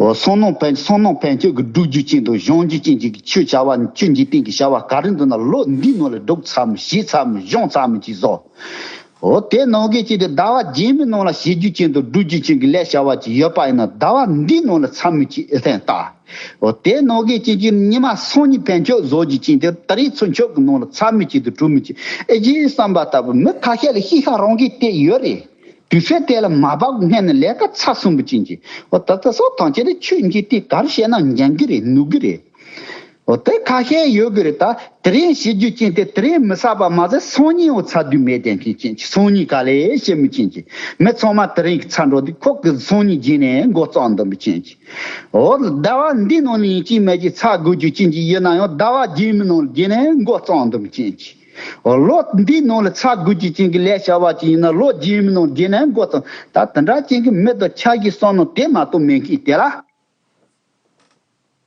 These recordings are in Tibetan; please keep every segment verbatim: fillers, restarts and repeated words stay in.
འོ་བསམ་མནོ་ཕན་བསམ་མནོ་ཕན་ཆོད་ཀྱི་སྒྲུབ་རྒྱུ་ཅན་དང་སྦྱོང་རྒྱུ་ཅན་གྱི་ཆོས་བྱ་བ་ཆོས་འཇིག་རྟེན་གྱི་བྱ་བ་ག་རེ་འདུག་ན་ལོ་འདིའི་ནང་ལ་སྒྲུབ་ཚར་མི་བྱེད་ཚར་མི་སྦྱོང་ཚར་མི་ཅིག་བཟོ། འོ་དེ་ནང་གི་ཅིག་དེ་ཟླ་བ་རྗེས་མའི་ནང་ལ་བྱེད་རྒྱུ་ཅན་དང་སྒྲུབ་རྒྱུ་ཅན་གྱི་ལས་བྱ་བ་ཅིག་ཡོད་པ་ཡིན་ན་ཟླ་བ་འདིའི་ནང་ལ་ཚར་མི་ཅིག་ཨེ་ལྷན་ལྟ། འོ་དེ་ནང་གི་ཅིག་ཅིག་ཉི་མ་སང་ཉིན་ཕན་ཆོད་བཟོ་རྒྱུ་ཅན་དེ་ད་རེས་ཚུན་ཆོད་ཀྱི་ནང་ལ་ཚར་མི་ཅིག་དང་སྒྲུབ་མི་ཅིག་ཨེ་ཅིག་བསམ་པ་ལྟ་བུ་མི་ཁ་ཤས་ལ་ཤེས་ཁ་རང་གི་དེ་ཡོད་རེད། དུས་ཚོད་དེ་ལ་མ་བབ་སྔོན་ནས་ལས་ཀ་ཚར་སོང་བ་ཅན་གྱི། འོ་ད་ལྟ་སོགས་ཐམས་ཅད་ནི་ཆོས་འཇིག་རྟེན་ག་རེ་བཤད་ན་ཉན་གི་རེད་ནུས་གི་རེད། འོ་དེ་ཁ་ཤས་ཡོད་གི་རེད་ད། དེ་རིང་བྱེད་རྒྱུ་ཅན་དེ་དེ་རིང་མི་ཚར་བ་མ་ཟད་སང་ཉིན་འོ་ཚར་དུས་མེད་དེ་མཁན་ཅན་གྱི་སང་ཉིན་ག་ལེ་བྱེད་མི་ཅན་གྱི། མི་ཚང་མ་དེ་རིང་གི་ཚར་འགྲོ་དུས་ཁོ་གི་སང་ཉིན་རྗེས་ནས་འགོ་བརྩམས་འདུག་མི་ཅན་གྱི། འོ་ཟླ་བ་འདི་ནང་ནས་ཡིན་གཅིག་མིན་གཅིག་ཚར་དགོས་རྒྱུ་ཅན་གྱི་ཡིན་ན་ཡང་ཟླ་བ་རྗེས་མའི་ནང་རྗེས་ནས་འགོ་བརྩམས་འདུག་མི་ཅན་གྱི། འོ་ལོ་འདིའི་ནང་ལ་ཚར་དགོས་རྒྱུ་ཅན་གྱི་ལས་བྱ་བ་ཅིག་ཡིན་ན་ལོ་རྗེས་མའི་ནང་རྗེས་ནས་འགོ་བརྩམས། ད་དེ་འདྲ་ཅན་གྱི་མི་དང་ཆ་གི་བསམ་མནོ་དེ་མ་གཏོགས་མེད་མཁན་དེ་ལ།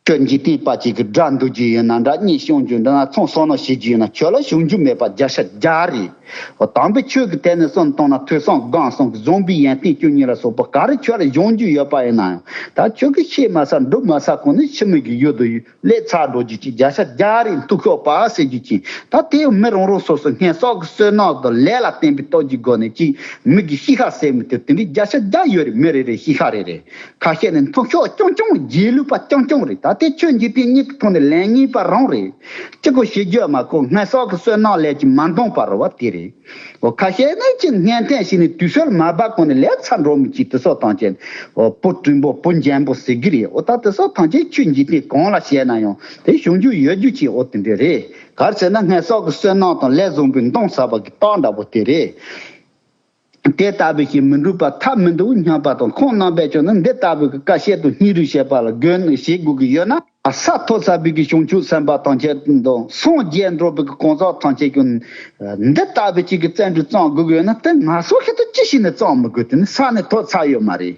ཁྱོད་འཇིག་རྟེན་པ་ཅིག་གི་དགྲ་འདུལ་རྒྱུ་ཡིན་ན་འདྲ་གཉེན་སྐྱོང་རྒྱུ་འདྲ་ན་ཚོང་བསམ་མནོ་བྱེད་རྒྱུ་ཡིན་ན་ཁྱོད་ལ་བྱང་ཆུབ་མེད་པ་བརྒྱ་ཆ་བརྒྱ་རེད། འོ་དམ་པའི་ཆོས་ཀྱི་ཐད་ནས་བསམ་བཏང་ན་ཐོས་བསམ་སྒོམ་གསུམ་གྱི་བཟང་པོའི་ཡོན་ཏན་བཅུ་གཉིས་ལ་སོགས་པ་ག་རེ་ཁྱོད་ལ་སྦྱོང་རྒྱུ་ཡོད་པ་ཡིན་ན་ཡང་ད་ཁྱོད་ཀྱིས་ཤེས་མ་ཚར་འགྲུབ་མ་ཚར་གོང་ནས་ཕྱི་མིག་གི་ཡུལ་དུ་སླེབས་ཚར་འགྲོ་རྒྱུ་ཅིག་བརྒྱ་ཆ་བརྒྱ་རེད། ཐུགས་ཤོག་པ་ཟེར་རྒྱུ་ཅིག་ད་དེ་མི་རང་རང་སོ་སོ་སྔོན་བསགས་ཀྱི་བསོད་ནམས་དང་ལས་ལ་བརྟེན་པའི་སྟོབས་ཀྱི་སྒོ་ནས་ཅིག་མི་གི་ཤེས་ཁ་ཟེར་མི་དེ་དེ་འདྲའི་བརྒྱ་ཆ་བརྒྱ་ཡོད་རེད། མི་རེ་རེ་ཤེས་ཁ་རེ་རེ། ཁ་ཤས་ནི་མཐོང་ཕྱོགས་རྐྱང་རྐྱང་རྗེས་ལུས་པ་རྐྱང་རྐྱང་རེད། ད་ལྟའི་ཆོས་འཇིག་རྟེན་གཉིས་ཀྱི་ཐོག་ནས་ལན་ངེས་པ་རང་རེད། གཅིག་གོ་ཤེས་རྒྱུ་མ་གོ་སྔོན་བསགས་ཀྱི་བསོད་ནམས་ལས་ཀྱི་མ་འདང་པ་རེད་བ་དེ་རེད། འོ་ཁ་ཤས་ནི་ཅི་སྔོན་ཐོན་ཞིག་ནི་དུས་ཚོད་མ་བབ་གོང་ནས་ལས་ཚར་འགྲོ་མི་ཅིག་དེ་སོགས་ཐམས་ཅད་འོ་བུ་སྤྲིན་པོ་བུ་འཇམ་པོ་ཟེར་གི་རེད། འོ་ད་དེ་སོགས་ཐམས་ཅད་ཆོས་འཇིག་རྟེན་གང་ལ་བཤད་ན་ཡང་དེ་བྱང་ཆུབ་ཡོད་རྒྱུ་ཅིག་འོ་དེ་འདྲ་རེད། ག་རེ་ཟེར་ན་སྔོན་བསགས་ཀྱི་བསོད་ནམས་དང་ལས་བཟང་པོའི་འདང་ཟ་བ་གི་རྟགས་འདྲ་པོ་དེ་རེད། དེ་ལྟ་བུ་ཞིག་མི་འགྲུབ་པ་ཐབས་མི་འདུག་སྙམ་པ་དང་ཁོང་རྣམ་པས་ཀྱང་ནི་འདི་ལྟ་བུའི་དཀའ་སྤྱད་དང་སྙིང་རུས་བྱེད་པ་ལ་དགོས་ནི་བྱེད་དགོས་ཀྱི་ཡོད་ན། ས་ཐོབ་ཚར་བའི་གི་བྱང་ཆུབ་སེམས་དཔའ་ཐམས་ཅད་དང་སངས་རྒྱས་འགྲོ་བའི་གི་གང་ཟག་ཐམས་ཅད་ཀྱང་འདི་ལྟ་བུའི་ཅིག་གི་བརྩོན་འགྲུས་བརྩམས་དགོས་ཀྱི་ཡོད་ན་དེ་ང་ཚོ་ཤི་དུས་ཅི་ཞིག་ནས་བརྩམས་མི་དགོས། དེ་ནི་ས་ནས་ཐོབ་ཚར་ཡོད་མ་རེད།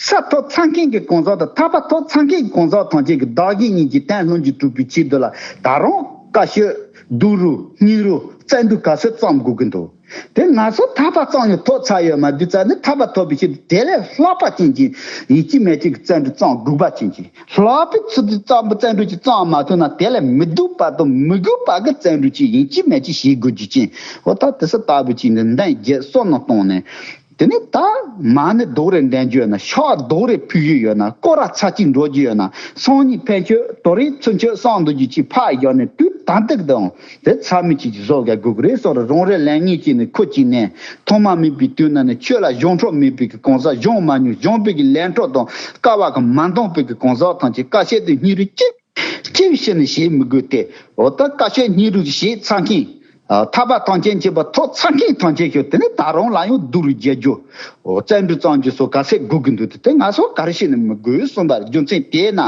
ས་ཐོབ་ཚར་མཁན་གྱི་གང་ཟག་དང་ཐར་པ་ཐོབ་ཚར་མཁན་གྱི་གང་ཟག་ཐམས་ཅད་ཀྱི་བདག་གི་གཉིས་ཀྱི་དོན་ལྷུན་གྱིས་གྲུབ་པའི་ཆེད་དུ་ལ་ད་རུང་དཀའ་སྤྱད་སྡུག་རུས་སྙིང་རུས་བརྩོན་འགྲུས་ག་ཚོད་བརྩམ་དགོས་ཀྱི་འདུག་དེ་ང་ཚོ་ཐར་པ་བརྩམས་ཡང་ཐོབ་ཚར་ཡོད་མ་རེད། དུས་ཙམ་ནི་ཐར་པ་ཐོབ་པའི་ཆེད་དུ་དེ་ལས་ལྷག་པ་ཅན་གྱི་ཡིན་གཅིག་མིན་གཅིག་གི་བརྩོན་འགྲུས་བརྩམ་དགོས་པ་ཅན་གྱི་ལྷག་པའི་ཚུལ་དུ་བརྩམས་པའི་བརྩོན་འགྲུས་ཀྱིས་བརྩམས་མ་ཐུབ་ན་དེ་ལས་མི་སྡུག་པ་དང་མི་དགོས་པ་གི་བརྩོན་འགྲུས་ཀྱིས་ཡིན་གཅིག་མིན་གཅིག་བྱེད་དགོས་རྒྱུ་ཅན། འོ་ད་དེ་ས་ལྟ་བུ་ཅིག་ནི་འདོན་རྒྱུ་བསམ་མནོ་བཏང་ནས། དེ་ནས་ད་མ་ཎི་རྡོག་རེ་འདོན་རྒྱུ་ཡོད་ན་ཕྱག་རྡོག་རེ་ཕུལ་རྒྱུ་ཡོད་ན་སྐོར་ར་ཚར་གཅིག་འགྲོ་རྒྱུ་ཡོད་ན་སང་ཉིན་ཕན་ཆོད་དོ་རེ་ཚུན་ཆོད་བསམ་འདུག་རྒྱུ་ཅིག་ཕར་བཞག་ནས་དུས་ད་ལྟ་དང་དེ་ཚར་མི་ཅིག་བཟོ་དགོས་དགོས་ཀྱི་རེད་གསུངས་རེད། རང་རེ་ལས་ངན་གྱིས་ནི་ཁུར་གཅིག་ནས་ཐོག་མ་མེད་པའི་དུས་ན་ནི་ཆོས་ལ་སྦྱངས་འཕྲོ་མེད་པའི་གི་གང་ཟག་སྦྱངས་མ་མྱོང་སྦྱངས་པའི་གི་ལས་འཕྲོ་དང་དཀའ་བ་གི་མ་འདང་པའི་གི་གང་ཟག་ཐམས་ཅད་དཀའ་སྤྱད་དུ་སྙིང་རུས་གཅིག་ཅི་བྱས་ནས་བྱེད་མི་དགོས་ཏེ། འོ་ད་དཀའ་སྤྱད་སྙིང་རུས་བྱེད་ཚར་མཁན། ཨ་ཐར་པ་ཐམས་ཅད་མཁྱེན་པ་ཐོབ་ཚར་མཁན་ཐམས་ཅད་ཤོད་དེ་ནི་ད་རུང་ལ་ཡང་སྡུག་རུས་རྒྱག་རྒྱུ། འོ་བརྩོན་འགྲུས་བརྩམ་རྒྱུ་སོགས་ག་ཚད་དགོས་ཀྱི་འདུག་སྟེ་དེ་ང་ཚོ་ག་རེ་བྱས་ནས་མི་དགོས་གསུངས་པ་རེད། རྒྱུ་མཚན་དེས་ན།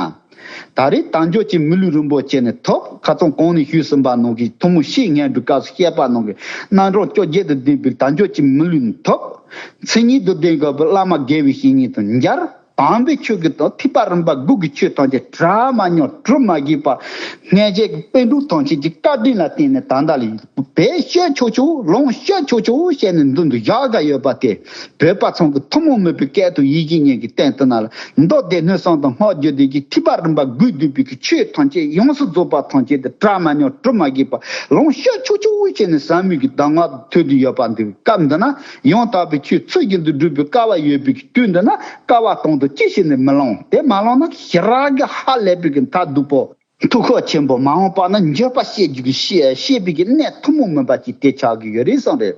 ད་རེས་དལ་འབྱོར་གྱི་མི་ལུས་རིན་པོ་ཆེ་ནི་ཐོབ། ཁ་སང་གོང་ནས་ཞུས་ཟིན་པ་ནང་གི་ཐུན་མོང་བཤེས་གཉེན་གྱི་སྐབས་སུ་བཤད་པ་ནང་གི་རྣམ་གྲངས་བཅོ་བརྒྱད་དང་ལྡན་པའི་དལ་འབྱོར་གྱི་མི་ལུས་ནི་ཐོབ། མཚན་ཉིད་དང་ལྡན་དགོས་པའི་བླ་མ་དགེ་བའི་བཤེས་གཉེན་དང་མཇལ། དམ་པའི་ཆོས་ཀྱི་དང་ཐེག་པ་རིམ་པ་དགུ་གི་ཆོས་ཐམས་ཅད་གྲ་མ་ཉོ་གྲུབ་མ་གྱིས་པ། སྔོན་ཆད་ཀྱི་པཎ་གྲུབ་ཐམས་ཅད་ཀྱི་བཀའ་དྲིན་ལ་བརྟེན་ནས་ད་ལྟ་ལ་བས་ཤོད་ཆོག་ཆོག་ལོངས་སྤྱོད་ཆོག་ཆོག་བཤད་ནས་མདུན་དུ་བཞག་ག་ཡོད་པ་དེ། བོད་པ་ཚང་གི་ཐུན་མོང་མོས་པའི་སྐད་དང་ཡིད་ཀྱི་ཉན་གྱི་སྟེང་དུ་ན་ལ་མདོ་སྡེ་སྣོད་གསུམ་དང་སྔགས་རྒྱུད་སྡེ་གྱི་ཐེག་པ་རིམ་པ་དགུས་བསྡུས་པའི་གི་ཆོས་ཐམས་ཅད་ཡོངས་སུ་རྫོགས་པ་ཐམས་ཅད་དེ་གྲ་མ་ཉོ་གྲུབ་མ་གྱིས་པ་ལོངས་སྤྱོད་ཆོག་ཆོག་བཤད་ནས་ཟབ་མོའི་གི་གདམས་ངག་ཐོས་དུ་ཡོད་པ་འདི་སྐབས་འདི་ན་ཡང་དག་པའི་ཆོས་ཚུལ་བཞིན་དུ་སྒྲུབ་པའི་སྐལ་བ་ཡོད་པའི་གི་དུས་འདི་ན། སྐལ་བ་དང་དུ་ཅི་ཞིག་ནས་མི་ལང་། དེ་མ་ལང་ན་ཞེ་དྲག་གི་ཧ་ལས་པའི་གི་མཐར་ཐུག་པོ། ཐུགས་ཁུར་ཆེན་པོ་མ་འོངས་པ་ན་འགྱོད་པ་བཤད་རྒྱུ་གི་བཤད་བཤད་པའི་གི་གནད་ཐུན་མོང་མིན་པ་ཅིག་དེ་ཆགས་ཀྱི་ཡོད་རེད་བསམ་རེད།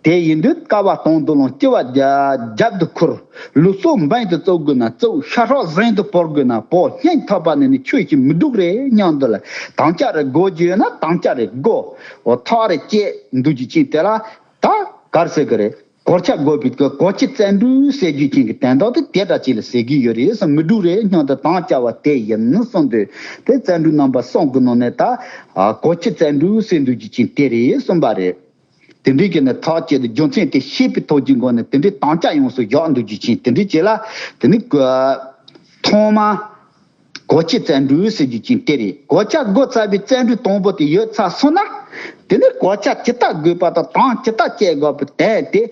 དེ་ཡིན་དུས་སྐལ་བ་དང་དུ་ལང་། སྐྱེ་བ་རྒྱ་རྒྱབ་ཏུ་ཁུར། ལུས་སྲོག་འབེན་དུ་བཙུགས་དགོས་ན་བཙུགས། ཤ་ཁྲག་གཟན་དུ་བོར་དགོས་ན་བོར། སྙིང་ཐག་པ་ནས་ནི་ཆོས་ཤིག་མི་སྡུག་རེད་སྙམ་དུ་ལ། དམ་བཅའ་རེ་དགོས་རྒྱུ་ཡོད་ན་དམ་བཅའ་རེ་དགོས། འོ་ཐག་རེ་བཅད་འདུག་རྒྱུ་ཅིག་དེ་ལ། ད་གར་ཟེར་གི་རེད། གོ་ཆ་བགོས་པའི་གོ་གོ་ཆ་བཙན་འགྲུལ་ཟེར་རྒྱུ་ཅན་གྱི་དོན་དག་དེ་དེ་འདྲ་ཅིག་ལ་ཟེར་གྱི་ཡོད་རེད་བསམ། མི་འགྲུབ་རེད་སྙམ་དུ་དམ་བཅའ་བ་དེ་ཡིན་གསུངས་དུས་དེ་བཙན་འགྲུལ་རྣམ་པ་གསུམ་གྱི་ནང་ནས་ད་ཨ་གོ་ཆ་བཙན་འགྲུལ་ཟེར་འདུག་རྒྱུ་ཅན་དེ་རེད་གསུངས་པ་རེད། དེ་འདྲའི་གི་ནི་ཐག་བཅད་དེ་རྒྱུ་མཚན་དེ་ཤེས་པའི་ཐོག་གི་སྒོ་ནས་དེ་འདྲའི་དམ་བཅའ་ཡོངས་སུ་བཞག་འདུག་རྒྱུ་ཅན་དེ་འདྲའི་ཅིག་ལ་དེ་ནི་ཐོག་མ། གོ་ཆ་བཙན་འགྲུལ་ཟེར་རྒྱུ་ཅན་དེ་རེད། གོ་ཆ་བགོས་ཚར་བའི་བཙན་འགྲུལ་དང་པོ་དེ་ཡོལ་ཚར་སོང་ན། དེ་ནས་གོ་ཆ་ཇི་ལྟར་བགོས་པ་དང་དམ་ཇི་ལྟར་བཅས་དགོས་པའི་དོན་དེ།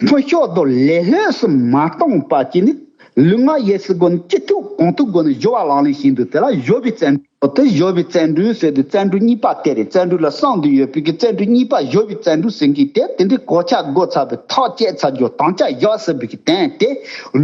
མཐུན་ཕྱོགས་དང་ལེགས་ལྷོད་སུ་མ་གཏོང་བ་ཅིག་ནི། ལུས་ངག་ཡིད་གསུམ་སྒོ་ནས་ཅི་ཐུབ་གང་ཐུབ་སྒོ་ནས་སྦྱོར་བ་ལག་ལེན་བྱེད་འདུག་དེ་ལ་སྦྱོར་བའི་བརྩོན་འགྲུས། དེ་སྦྱོར་བའི་བརྩོན་འགྲུས་ཟེར་དུས་བརྩོན་འགྲུས་གཉིས་པ་དེ་རེད། བརྩོན་འགྲུས་ལ་གསུམ་དུ་ཡོད་པའི་གི་བརྩོན་འགྲུས་གཉིས་པ་སྦྱོར་བའི་བརྩོན་འགྲུས་ཟེར་མཁན་དེ་དེ་འདྲའི་གོ་ཆ་བགོ་ཚར་བའི་ཐག་བཅད་ཚར་རྒྱུ་དམ་བཅའ་བཞག་ཟིན་པའི་གི་དོན་དེ་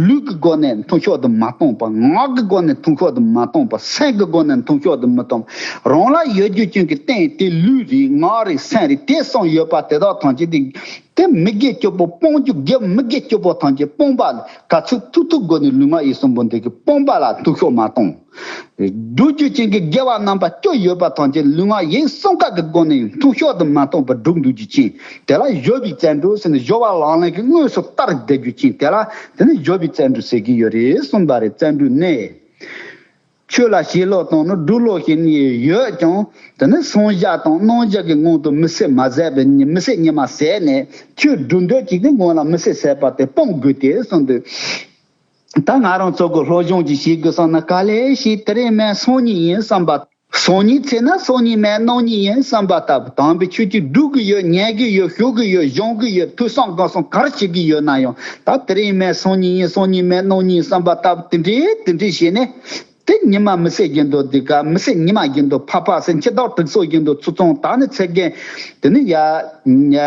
ལུས་ཀྱི་སྒོ་ནས་མཐོང་ཆོས་དུ་མ་གཏོང་བར། ངག་གི་སྒོ་ནས་མཐོང་ཆོས་དུ་མ་གཏོང་བར། སེམས་ཀྱི་སྒོ་ནས་མཐོང་ཆོས་དུ་མི་གཏོང་བར། རང་ལ་ཡོད་རྒྱུ་ཅན་གྱི་རྟེན་དེ་ལུས་རེད། ངག་རེད། སེམས་རེད། དེ་གསུམ་ཡོད་པ་དེ་དག་ཐམས་ཅད་དེ། དེ་མི་དགེ་བཅུ་པོ་སྤོང་རྒྱུ་དགེ། མི་དགེ་བཅུ་པོ་ཐམས་ཅད་སྤོང་བ་ལ་ག་ཚོད་ཐུབ་ཐུབ་སྒོ་ནས་ལུས་ངག་ཡིད་གསུམ་པོ་འདི་གི་སྤོང་བ་ལ་མཐོང་ཆོས་མ་གཏོང་། སྒྲུབ་རྒྱུ་ཅན་གྱི་དགེ་བ་རྣམ་པ་བཅུ་ཡོད་པ་ཐམས་ཅད་ལུས་ངག་ཡིད་གསུམ་ཀ་གི་སྒོ་ནས་མཐོང་ཆོས་དུ་མ་གཏོང་བར་སྒྲུབ་འདུག་རྒྱུ་ཅན། དེ་ལ་སྦྱོར་བའི་བརྩོན་འགྲུས་ཟེར་ནས་སྦྱོར་བ་ལག་ལེན་གྱི་དངོས་སུ་བསྟར་བསྡད་རྒྱུ་ཅན། དེ་ལ་དེ་ནི་སྦྱོར་བའི་བརྩོན་འགྲུས་ཟེར་གྱི་ཡོད་རེད་གསུངས་པ་རེད། བརྩོན་འགྲུས་ནི། ཆོས་ལ་བྱིས་བློ་བཏང་ནས་སྒྲུབ་བློ་ཞིག་ནི་ཡོད་ཀྱང་། དེ་ནི་སངས་རྒྱས་དང་རྣམ་འགྱུར་གྱི་ངང་དུ་མི་ཚེ་མ་ཟད་པའི་མི་ཚེ་ཉི་མ་ཟད་ནས་ཆོས་སྒྲུབ་འདོད་ཅིག་ནི་སྔོན་ལ་མི་ཚེ་ཟད་པ་དེ་སྤོང་དགོས་ཏེ་གསུངས་འདུག་ད་ང་རང་ཚོ་གི་སློབ་སྦྱོང་ཅིག་བྱེད་དགོས་བསམ་ན། ག་ལེ་ཞིག་དེ་རིང་མིན་སང་ཉིན་ཡིན་བསམ་པ། སང་ཉིན་ཚེ་ན་སང་ཉིན་མིན་གནངས་ཉིན་ཡིན་བསམ་པ་ལྟ་བུ། དམ་པའི་ཆོས་ཅིག་སྒྲུབ་གི་ཡོད། ཉན་གི་ཡོད། ཞུ་གི་ཡོད། སྦྱོང་གི་ཡོད། ཐོས་བསམ་སྒོམ་གསུམ་ག་རེ་བྱེད་ཀྱི་ཡོད་ན་ཡང་། ད་དེ་རིང་མིན་སང་ཉིན་ཡིན། སང་ཉིན་མིན་གནངས་ཉིན་བསམ་པ་ལྟ་བུ་དེ་འདྲའི་དེ་འདྲའི་བྱས་ནས། དེ་ཉི་མ་མི་ཚེ་བཞིན་དུ་འདི་ག་མི་ཚེ་ཉི་མ་བཞིན་དུ་ཕ་ཕ་ཟེར། འཆི་བདག་དྲུག་སོགས་བཞིན་དུ་ཚུར་ཚང་། ད་ནི་ཚེ་རྒན་དེ་ནི་ཡ་ཡ་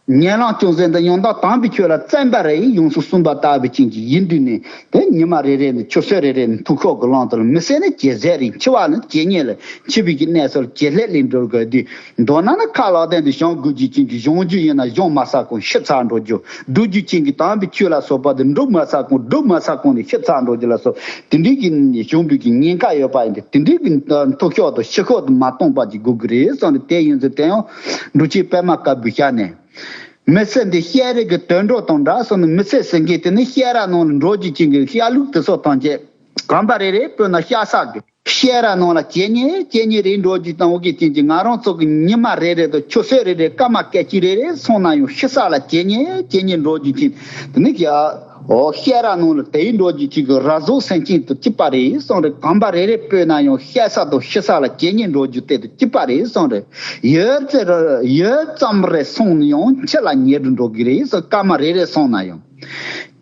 ཉན་རང་ཅུང་ཟད་འདི་ཡང་དག་དམ་པའི་ཆོས་ལ་བརྩོན་པ་རེ་ཡོངས་སུ་སུན་པ་ལྟ་བུ་ཅན་གྱི་ཡིན་དུས་ནི། དེ་ཉི་མ་རེ་རེ་ནི་ཆུ་ཚོད་རེ་རེ་ནི་མཐོང་ཆོས་ཀྱི་ཀློང་དུ་ལ་མི་ཚེ་ནི་ཇེ་ཟད་རེད། འཆི་བ་ནི་ཇེ་ཉེ་ལ། འཆི་བའི་གི་གནས་ཚུལ་ཇེ་ལྷོད་ལ་འགྲོ་དགོས་དུས། མདོར་ན་ནི་ཁ་ལག་སྟེང་དུ་བཞེངས་དགོས་རྒྱུ་ཅན་གྱི་བཞེངས་རྒྱུ་ཡིན་ན་བཞེངས་མ་ཚར་གོང་ཤི་ཚར་འགྲོ་རྒྱུ། སྒྲུབ་རྒྱུ་ཅན་གྱི་དམ་པའི་ཆོས་ལ་སོགས་པ་དེ་སྒྲུབ་མ་ཚར་གོང་སྒྲུབ་མ་ཚར་གོང་ནས་ཤི་ཚར་འགྲོ་རྒྱུ་ལ་སོགས། དེ་འདྲའི་གི་བྱུང་བའི་གི་ཉེན་ཁ་ཡོད་པ་ཡིན་ཏེ། དེ་འདྲའི་གི་མཐོང་ཆོས་དང་ཤི་ཆོས་དང་མ་སྟོང་པ་ཅིག་དགོས་ཀྱི་རེད་བསམ་ནས། དེ་ཡིན་ཚེ་དེ་ཡང་འབྲུག་ཆེན་པད་མ་དཀར་པོས་བཞག་ནས། མི་ཚེ་འདི་ཤེས་རིག་གི་དུད་འགྲོ་དང་འདྲ་སོང་ནས། མི་ཚེ་ཟེར་མཁན་དེ་ནི་ཤེས་རབ་ནང་ལ་འགྲོ་རྒྱུ་ཅན་གྱི་ཤ་ལུག་དེ་ཚོ་ཐམས་ཅད་གོམ་པ་རེ་རེ་སྤོས་ན་ཤ་ཟ་གི། ཤེས་རབ་ནང་ལ་ཇེ་ཉེ་ཇེ་ཉེ་རེ་འགྲོ་རྒྱུ་དང་འོ་གི་རྐྱེན་གྱིས། ང་རང་ཚོ་གི་ཉི་མ་རེ་རེ་དང་ཆུ་ཚོད་རེ་རེ་སྐར་མ་སྐད་ཅིག་རེ་རེ་སོང་ན་ཡང་ཤི་ས་ལ་ཇེ་ཉེ་ཇེ་ཉེ་འགྲོ་རྒྱུ་ཅན། དེ་ནི་ཀྱ་འོ་ཤེས་རབ་ནང་ལ་དེ་ཡི་འགྲོ་རྒྱུ་ཅིག་གི་ར་ཟུག་སེམས་ཅན་དུ་སྐྱིད་པ་རེད་གསུངས་རེད། གོམ་པ་རེ་རེ་སྤོས་ན་ཡང་ཤི་ས་དང་ཤི་ས་ལ་ཇེ་ཉེ་འགྲོ་རྒྱུ་དེ་དུ་སྐྱིད་པ་རེད་གསུངས་རེད། ཡོད་ཙམ་རེ་ཡོད་ཙམ་རེ་སོང་ན་ཡང་འཆི་ལ་ཉེ་རུ་འགྲོ་གི་རེད་གསུངས། སྐར་མ་རེ་རེ་སོང་ན་ཡང་།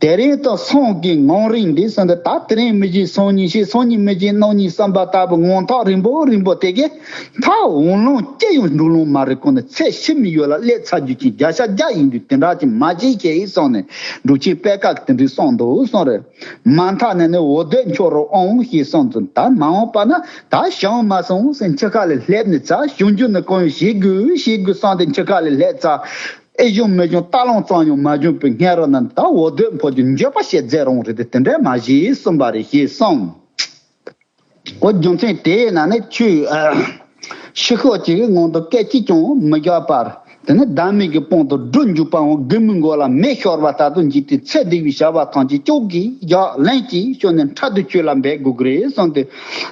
དེ་རིང་དང་སང་གི་ངང་རིང་འདི་ཟེར་འདི། ད་དེ་རིང་མི་བྱེད་སང་ཉིན་བྱེད། སང་ཉིན་མི་བྱེད་གནངས་ཉིན་བསམ་པ་ལྟ་བུ་ངང་ཐག་རིང་པོ་རིང་པོ་དེ་གས་མཐའ་འོང་ལོང་ཅི་ཡང་འགྲོ་ལོང་མ་རེད། གོང་ནས་ཚེ་ཕྱི་མི་ཡུལ་ལ་སླེབས་ཚར་རྒྱུ་ཅིག་བརྒྱ་ཆ་བརྒྱ་ཡིན་དུས་དེ་འདྲ་ཅིག་མ་བྱེད་ཀྱི་ཡིན་གསུངས་ནས། འབྲུག་ཆེན་པད་དཀར་གྱིས་དེ་འདྲའི་གསུངས་འདུག་གསུངས་རེད། མ་མཐའ་ནས་ནི་འོ་དོད་འཁྱོག་རོགས་ཨང་ཞེས་གསུངས་ཙང་། ད་མ་འོངས་པ་ན་ད་བྱུང་མ་སོང་ཟེར་འཆི་ཁ་ལས་སླེབས་ནས་ཚར། བྱུང་རྒྱུ་ནི་གང་ཡང་བྱེད་དགོས་བྱེད་དགོས་བསམ་སྟེ་འཆི་ཁ་ལས་སླེབས་ཚར། ཨེ་བྱུང་མི་བྱུང་ལྟ་ལོང་ཙམ་ཡང་མ་བྱུང་བའི་སྔ་རོལ་ན། ད་འོ་དོད་འཕོ་རྒྱུ་འགྱོད་པ་བྱེད་མཛད་རུང་རེད་དེ། དེ་འདྲ་མ་བྱེད་གསུངས་པ་རེད་ཞེས་གསུངས། འོ་རྒྱུ་མཚན་དེའི་ནང་ནས་ཆོས་ཨ་ཤི་ཤོག་ཅིག་གི་ངང་དུ་སྐད་ཅིག་ཀྱང་མི་རྒྱག་པར། དེ་ནི་བདག་མེད་ཀྱི་དཔང་དུ་སྒྲུབ་འཇུག་པའང་དགེ་མི་མགོ་ལ་མེ་ཤོར་བ་ལྟར་དུ་འཇུག་སྟེ། ཚེ་འདས་པའི་བྱ་བ་ཐམས་ཅད་ཅོག་གིས་རྒྱག་ལན་གྱིས་ཤོར་ནས་འཕྲལ་དུ་ཆོས་ལ་འབད་དགོས་ཀྱི་རེད་གསུངས་ཏེ།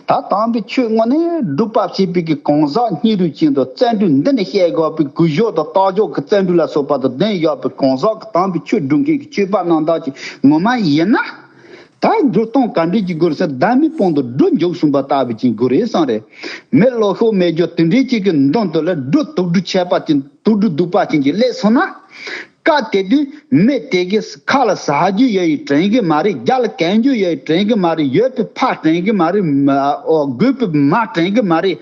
ད་དམ་པའི་ཆོས་དངོས་གནས་སྒྲུབ་པ་བྱེད་པའི་གི་གང་ཟག་སྙིང་རུས་ཅན་དུ་བརྩོན་འགྲུས་འདི་ནས་བཤད་དགོས་པའི་གུ་ཞོག་དང་རྟགས་འཇོག་གི་བརྩོན་འགྲུས་ལ་སོགས་པ་དང་ལྡན་ཡོད་པའི་གང་ཟག་གི་དམ་པའི་ཆོས་སྒྲུབ་མཁན་གྱི་ཆོས་པ་རྣམ་དག་ཅིག་ངོ་མ་ཡིན་ན། ད་འགྲོ་སྟངས་ག་འདྲས་ཀྱི་སྒོ་རེད་ཟེར། བདག་མེད་དཔང་དུ་སྒྲུབ་འཇུག་གསུངས་པ་ལྟ་བུ་ཅིག་དགོས་རེད་བསམ་རེད། མི་བློ་ཤོག་མེད་རྒྱུ་དེ་འདྲས་ཅིག་གི་མདུན་དུ་ལ་སྒྲུབ་དུག་སྒྲུབ་ཆད་པ་ཅན། དུག་སྦྲུལ་གདུག་པ་ཅན་གྱིས་སླེབས་སོང་ན། སྐབས་དེ་དུས་མི་དེ་གི་ཁ་ལ་ཟ་རྒྱུ་ཡོད་ཡི་དྲན་གི་མ་རེད། རྒྱབ་ལ་གན་རྒྱུ་ཡོད་ཡི་དྲན་གི་མ་རེད། ཡོད་པའི་ཕ་དྲན་གི་མ་རེད། མ་ཨོ་རྒུད་པའི་མ་དྲན་གི་མ་རེད།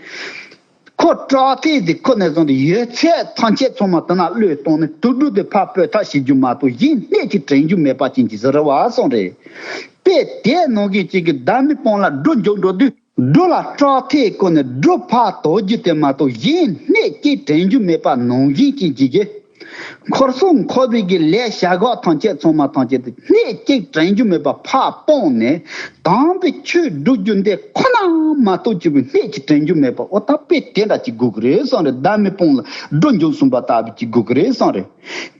ཁོ་སྐྲག་ཐེངས་དེ་ཁོ་ནས་བཟུང་སྟེ་ཡོད་ཚད་ཐམས་ཅད་ཚང་མ་དེ་ན་བློས་གཏོང་ནས་དུག་སྦྲུལ་དེ་ཕར་སྤོས་ཐབས་བྱེད་རྒྱུ་མ་གཏོགས་གཞན་སྣེ་གཅིག་དྲན་རྒྱུ་མེད་པ་ཅན་གྱི་ཟེར་བ་སོང་རེད། དཔེ་དེ་ནང་གི་གཅིག་གི་བདག་མེད་དཔང་ལ་སྒྲུབ་འཇུག་འགྲོ་དུས། སྒྲུབ་ལ་སྐྲག་ཐེངས་ཀུན་ནས་སྒྲུབ་ཕར་དོར་རྒྱུ་དེ་མ་གཏོགས་གཞན་སྣེ་གཅིག་དྲན་རྒྱུ་མེད་པ་ནང་བཞིན་གྱི་འཇིག་གི། འཁོར་གསུམ་འཁོར་བའི་གི་ལས་བྱ་གག་ཐམས་ཅད་ཚང་མ་ཐམས་ཅད་དེ་སྣེ་གཅིག་དྲན་རྒྱུ་མེད་པ་ཕར་སྤངས་ནས། དམ་པའི་ཆོས་སྒྲུབ་རྒྱུ་འདི་ཁོ་ན་མ་གཏོགས་ཅིག་པུ་སྣེ་གཅིག་དྲན་རྒྱུ་མེད་པ། འོ་ད་དཔེ་དེ་འདྲ་ཅིག་དགོས་ཀྱི་རེད་བསམ་རེད། བདག་མེད་དཔང་ལ་སྒྲུབ་འཇུག་གསུངས་པ་ལྟ་བུ་ཅིག་དགོས་ཀྱི་རེད་བསམ་རེད།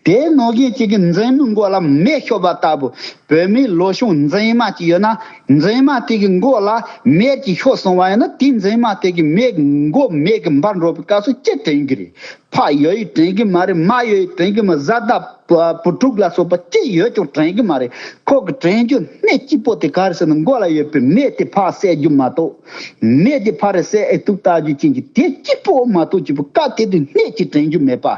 དེ་ནང་བཞིན་གཅིག་གི་མཛེས་མའི་མགོ་ལ་མེ་ཤོར་བ་ལྟ་བུ། བོད་མིའི་ལོ་གཞོན་མཛེས་མ་ཅིག་ཡོད་ན། མཛེས་མ་དེ་གི་མགོ་ལ་མེ་ཅིག་ཤོར་སོང་བ་ཡིན་ན། དེ་མཛེས་མ་དེ་གི་མེ་མགོ་མེ་གི་འབར་འགྲོ་བའི་སྐབས་སུ་ཅི་དྲན་གི་རེད། ཕ་ཡོད་ཡི་དྲན་གི་མ་རེད། མ་ཡོད་ཡི་དྲན་གི་མ། བཟའ་ཟླ་བུ་ཕྲུག་ལ་སོགས་པ་ཅི་ཡོད་ཀྱང་དྲན་གི་མ་རེད། ཁོ་གི་དྲན་རྒྱུ་སྣེ་གཅིག་པོ་དེ་ག་རེ་ཟེར་ན། མགོ་ལ་ཡོད་པའི་མེ་དེ་ཕར་བསད་རྒྱུ་མ་གཏོགས། མེ་དེ་ཕར་རེ་བསད་ཨེ་ཐུག་ལྟ་རྒྱུ་ཅན་གྱི་དེ་གཅིག་པོ་མ་གཏོགས་ཅིག་པུ་སྐབས་དེ་དུས་སྣེ་གཅིག་དྲན་རྒྱུ་མེད་པ།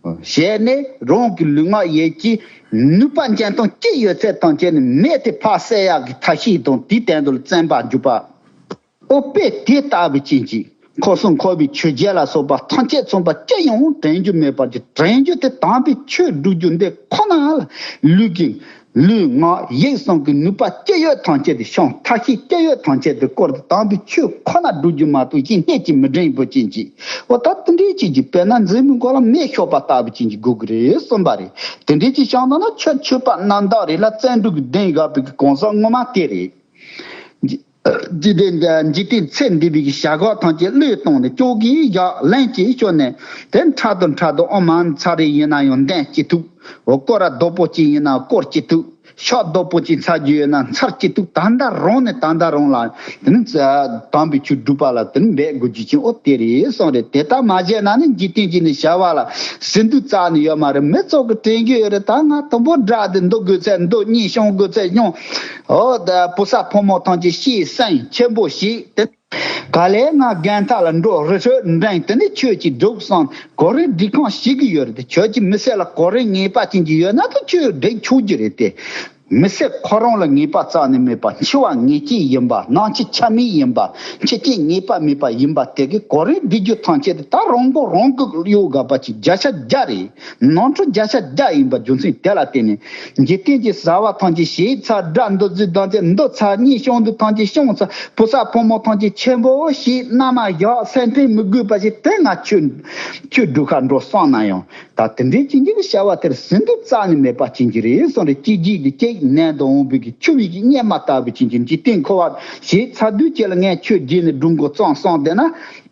བྱས་ནས་རང་གི་ལུས་ངག་ཡིད་ཀྱི་ནུས་པ་འཇོན་ཐང་ཅི་ཡོད་ཚད་ཐམས་ཅད་ནི་མེ་དེ་ཕར་བསྲེག་ཡག་གི་ཐབས་ཤེས་དང་དེའི་སྟེང་དུ་བརྩོན་པ་འཇུག་པ། ཨོ་དཔེ་དེ་ལྟ་བུ་ཅན་གྱི་འཁོར་གསུམ་འཁོར་བའི་ཆོས་བརྒྱད་ལ་སོགས་པ་ཐམས་ཅད་ཚང་པ་ཅི་ཡང་དྲན་རྒྱུ་མེད་པར་གྱི་དྲན་རྒྱུ་དེ་དམ་པའི་ཆོས་སྒྲུབ་རྒྱུ་འདི་ཁོ་ན་ལ་ལུས་ཀྱི་ལུས་ངག་ཡིད་གསུམ་གྱི་ནུས་པ་ཅི་ཡོད་ཐམས་ཅད་དེ་ཤོང་ཐབས་ཤེས་ཅི་ཡོད་ཐམས་ཅད་དེ་བསྐོར་ཏེ་དམ་པའི་ཆོས་ཁོ་ན་སྒྲུབ་རྒྱུ་མ་གཏོགས་གཞན་སྣེ་གཅིག་མི་འདྲེན་པོ་ཅན་གྱི། འོ་ད་དེ་འདྲའི་ཅིག་གི་དཔེར་ན་མཛེས་མའི་མགོ་ལ་མེ་ཤོར་བ་ལྟ་བུ་ཅན་གྱི་དགོས་ཀྱི་རེད་གསུངས་པ་རེད། དེ་འདྲའི་ཅིག་བྱུང་ད་ན་ཆོས་མཆོད་པ་རྣམ་དག་རེད་ལ་བརྩོན་འགྲུས་ཀྱི་གདེང་བཞག་པའི་གི་གང་ཟག་ངོ་མ་དེ་རེད། འཇིག་རྟེན་འཇིག་རྟེན་ཚེ་འདི་པའི་གི་བྱ་གག་ཐམས་ཅད་བློས་བཏང་ནས་ཅོག་གིས་བཞག་ལན་གཅིག་ཤོར་ནས་དེ་ཕྲག་དོག་ཕྲག་དོག་ཨོ་མ་ཚ་རེ་ཡིན་ན་ཡང་འདོན་ཅི་ཐུབ། འོ་སྐོར་ར་རྡོག་པོ་གཅིག་ཡིན་ན་སྐོར་ཅི་ཐུབ། ཤག་རྡོག་པོ་གཅིག་ཚར་རྒྱུ་ཡོད་ན་ཚར་ཅི་ཐུབ། ད་ལྟ་རང་ནས་ད་ལྟ་རང་ལ་དེ་ནི་དམ་པའི་ཆོས་སྒྲུབ་པ་ལ་དེ་ནི་འབད་དགོས་རྒྱུ་ཅན་ཨོ་དེ་རེད་གསུངས་རེད། དེ་ལྟར་མ་བྱས་ན་ནི་འཇིག་རྟེན་གྱི་ནི་བྱ་བ་ལ་ཟིན་དུས་རྩ་ནི་ཡོད་མ་རེད། མི་ཚོགས་ཀྱི་དྲན་རྒྱུ་ཡོད་རེད། ད་ང་དུམ་བུ་འདྲ་དེ་འདུག་དགོས་ཚད་འདུག་གཉིད་ཤོང་དགོས་ཚད་ཤོང་། ཨོ་ད་བུ་ས་ཕོ་མོ་ཐམས་ཅད་ཤེས་སེམས་ཆེན་པོ་ཞིག་དེ། ག་ལེ་ང་རྒན་ཐག་ལ་འགྲོ་རི་ཁྲོད་འགྲེང་དེ་ནི་ཁྱོད་ཀྱིས་སྒྲུབ་སོང་གོ་རིམ་སྒྲིག་ཁང་ཞིག་གི་ཡོད་རེད་དེ། ཁྱོད་ཀྱི་མི་ཚེ་ལ་གོ་རིམ་ངེས་པ་ཅན་གྱི་ཡོད་ན་ད་ཁྱོད་འགྲིག་ཆོག་རྒྱུ་རེད་དེ། མི་ཚེ་ཁོ་རང་ལ་ངེས་པ་རྩ་ནས་མེད་པ། འཆི་བ་ངེས་ཅན་ཡིན་པ། ནང་འཆི་ཆ་མེད་ཡིན་པ། འཆི་རྐྱེན་ངེས་པ་མེད་པ་ཡིན་པ་དེ་གི་གོ་རིམ་སྒྲིག་རྒྱུ་ཐམས་ཅད་དེ་ད་རང་མགོ་རང་གིས་གཡོག་དགོས་པ་ཅིག་བརྒྱ་ཆ་བརྒྱ་རེད། ནོར་འཁྲུལ་བརྒྱ་ཆ་བརྒྱ་ཡིན་པ་རྒྱུ་མཚན་དེ་ལ་བརྟེན་ནས། འཇིག་རྟེན་གྱི་བྱ་བ་ཐམས་ཅད་བྱས་ཚར། དགྲ་འདུལ་རྫས་ཐམས་ཅད་འདུལ་ཚར། གཉིད་ཤོང་དུས་ཐམས་ཅད་ཤོང་ཚར། བུ་ཚ་ཕོ་མོ་ཐམས་ཅད་ཆེན་པོ་ཞིག་མནའ་མ་བཞག་སེམས་ཁྲལ་མི་དགོས་པ་ཞིག་དེ་ང་ཆོས་ཆོས་སྒྲུབ་ཁ་འགྲོ་སོང་ན་ཡང་ད་དེ་འདྲའི་ཅིག་གི་བྱ་བ་དེར་ཟིན་དུས་རྩ་ནས་མེད་པ་ཅན་གྱི་རེད་གསུངས་རེད། གཅིག་རྗེས་དེ་གཅིག་ནན་དུ་འོང་བའི་གི་ཆུ་བའི་གི་གཉེར་མ་ལྟ་བུ་ཅན་གྱི་འཇིག་རྟེན་འཁོར་བ་བྱས་ཚར་དུས་ཅིག་ལ་ངས་ཆོས་བརྗེད་ནས་སྒྲུབ་འགོ་བརྩམས་སོང་བསྡད་ན།